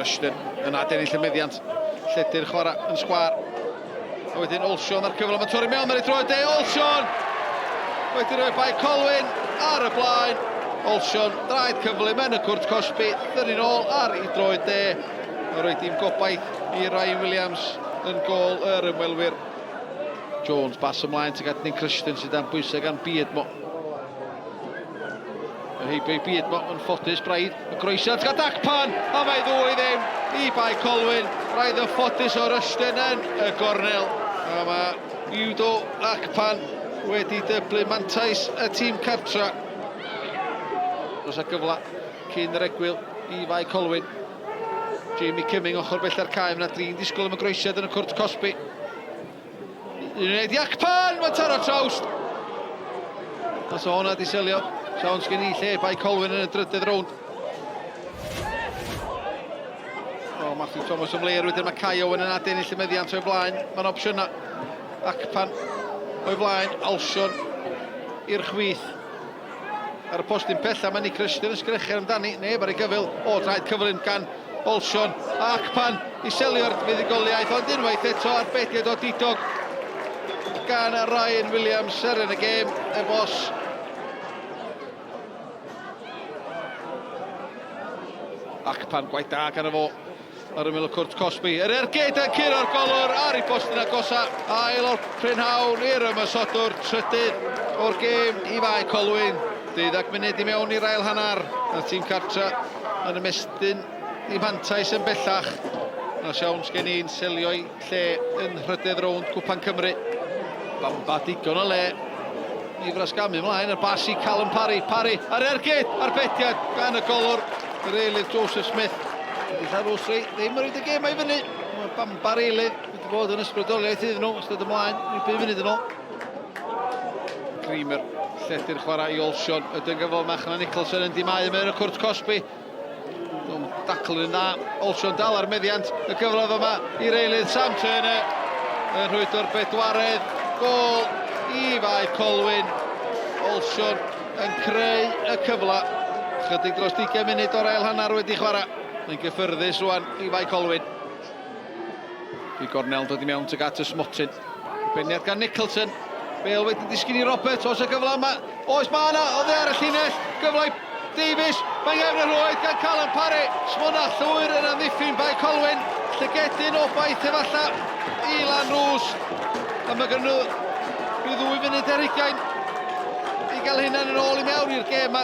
Rushton yn adennill y meddiant. Lledu'r chwarae yn sgwâr. A wedyn Olsion ar cyfle, mae torri mewn ar ei droed de, Olsion! Wedi rhoi Bae Colwyn ar y blaen. Olsion, draed cyflym yn y cwrt cosbi, thynnu'n ôl ar ei droed de. A rhoi dim gobaith i Ryan Williams yn gôl yr ymwelwyr. Jones bas ymlaen tuag at Nick Rushton sydd dan bwysau gan Beardmore. Mae heibio i Beardmore yn ffodus braidd. Y groesiad tuag at Akpan a mae 2-0 i Bae Colwyn. Braidd yn ffodus o Rushton yn y gornel. A mae Udo Akpan wedi dyblu mantais y tîm cartra. Dros a gyfle cyn yr egwyl i Fae Colwyn. Jamie Cumming ochr bella'r cae, mae yna drin disgwyl am y groesiad yn y cwrt cosbi. Un wneud i Akpan, mae'n taro trawst. Os o hwnna di selio, siawns gen i lle Bae Colwyn yn y drydedd rownd. O, Matthew Thomas yn flair, wedyn mae Kai Owen yn adennill y meddiant o'i flaen. Mae'n opsiynau. Akpan o'i flaen, Alsion i'r chwith. Ar y postyn pella, mae Nick Rushton yn sgrechian amdani. Neb ar ei gyfyl. O, draed cyflym gan Olsion. Ac pan i selio'r fuddugoliaeth, ond unwaith eto arbediad odidog gan Ryan Williams, seren y gêm, y bos. Ac pan gwaith da gan y fo. Ar ymyl y cwrt cosbi. Yr ergyd yn curo'r golwr ar ei bostyn agosa. Ail o'r prynhawn i'r ymosodwr. Trydydd o'r gêm i Fae Colwyn. Deuddag munud i mewn i'r ail hanner. Y tîm cartra yn ymestyn i mantais yn bellach. Na siawns gen i'n selio'i lle yn nhrydedd rownd Cwpan Cymru. Bamba digon o le i frasgamu ymlaen. Y bas i Callum Parry. Parry ar ergyd, arbediad gan y golwr. Yr eilydd Joseph Smith. Dydy Llanrwst ddim yn rhaid y gêm i fyny. Mae Bamba'r eilydd wedi bod yn ysbrydoliaeth iddyn nhw ystod ymlaen rhyw 5 munud yn ôl. Creamer, lledu'r chwarae i Olsion. Ydyn gyfol Machna Nicholson yn dimau mewn y cwrt cosbi. Dwi'n dacl yn dda. Olsion dal ar meddiant y gyfle yma i'r eilydd Sam Turner. Yn rhwydo'r bedwaredd gôl i Fae Colwyn. Olsion yn creu y cyfle. Chydig dros 20 munud o'r ail hanner wedi chwarae. Mae'n gyffyrddus rwan i Fae Colwyn. Di gornel dod i mewn tuag at y smotyn. Beniad gan Nicholson. Bale wedi disgyn i Roberts. Oes y gyfle yma? Oes, mae yna. Oddi ar y llinell. Gyfle i Davies. Mae'n gefn y rhwyd gan Callum Parry. Smona llwyr yn amddiffyn Bae Colwyn. Llygedyn obaith efallai i Lanrwst. A mae gen nhw rhyw ddwy funud ar hugain i gael hynna'n yn ôl i mewn i'r gêm yma.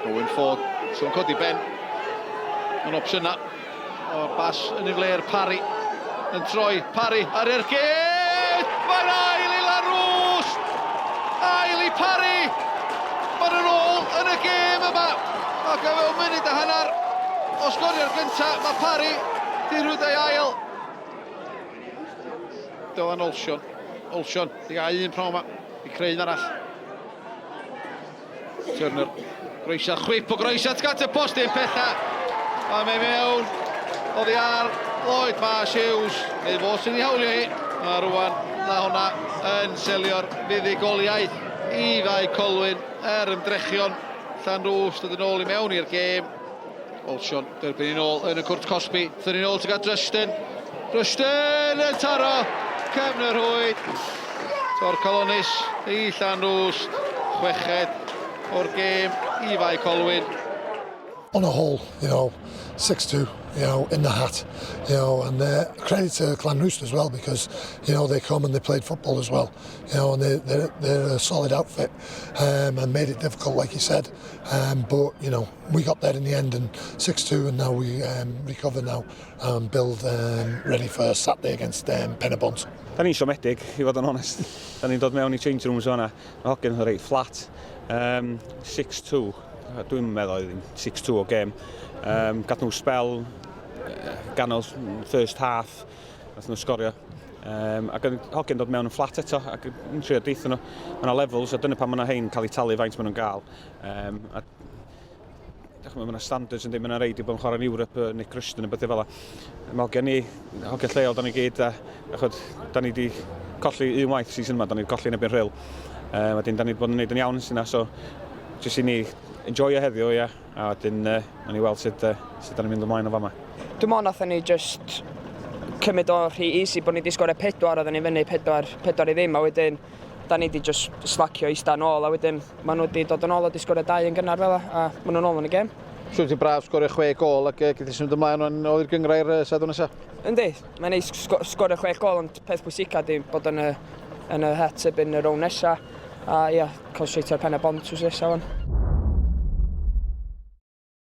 Owen Ford, sy'n codi ben. Mae'n opsiynau. O'r bas yn ei flair, Parry yn troi. Parry ar ergyd! Mae'n ail i Lanrwst! Ail i Parry! Mae'n yn ôl yn y gêm yma. Ac o fewn munud a hanner o sgorio'r gyntaf, mae Parry di rhwydo ei ail. Dylan Olsion. Olsion, di gael un prawn yma, i creu un arall. Turner, groesiad, chwip o groesiad, gat y post i'n pella. A mae mewn, oddi ar Lloyd Marsh Hughes, neu fo sy'n ei hawlio hi. A rwan, na hwnna yn selio'r fuddugoliaeth i Fae Colwyn er ymdrechion Llanrwst dod yn ôl i mewn i'r gêm. Olsion derbyn yn ôl yn y cwrt cosbi. Thynnu yn ôl tuag at Rushton. Rushton yn taro cefn y rhwyd. Tor Colonis i Llanrwst. Chweched o'r gêm i Fae Colwyn. On a whole, you know, 6-2, you know, in the hat, you know, and uh, credit to Llanrwst as well because, you know, they come and they played football as well, you know, and they, they're, they're a solid outfit um, and made it difficult, like you said. Um, but, you know, we got there in the end and 6-2 and now we um, recover now and build um, ready for Saturday against um, Penybont. Da ni'n siomedig, i fod yn onest. Da ni'n dod mewn i change rooms o'na. Mae hogyn yn reit flat. Um, 6-2. Dwi'n meddwl oedd 6-2 o gêm. Um, gath nhw spel ganol first half. Nath nhw sgorio. Um, ac yn hogyn dod mewn yn fflat eto ac yn trio deithio nhw. Mae yna levels a dyna pan mae yna hein cael eu talu faint maen nhw'n gael. Um, a Mae yna standards yn ddim yna reid i bod yn chwarae yn Ewrop, uh, Nick Rushton yn bethau fel yna. Mae hogia ni, hogia lleol, da ni gyd, a achod, da ni wedi colli un waith season yma, da ni wedi colli yn ebyn Rhyl. Um, wedyn, da ni wedi bod yn gwneud yn iawn yn yna, so jyst i ni Enjoyo heddiw, ia, a wedyn nawn ni weld sut, sut da ni'n mynd ymlaen o fama. Dwi'n meddwl nathon ni just cymryd o rhy easy bod ni wedi sgorio pedwar, oedden ni fyny pedwar, 4-0, a wedyn da ni wedi just slacio eista nôl, a wedyn maen nhw wedi dod yn ôl a wedi sgorio dau yn gynnar fel a maen nhw'n ôl yn y gêm. Siwr ti'n braf sgorio chwe gol ac gellu symud ymlaen o'n ôl i'r gynghrair Sadwrn nesaf? Yndi, mae'n neis sgorio chwe gol, ond peth pwysica di bod yn y, yn y het erbyn y rownd nesa, a ia, cael straight ar Pen-y-bont wsos nesa wan.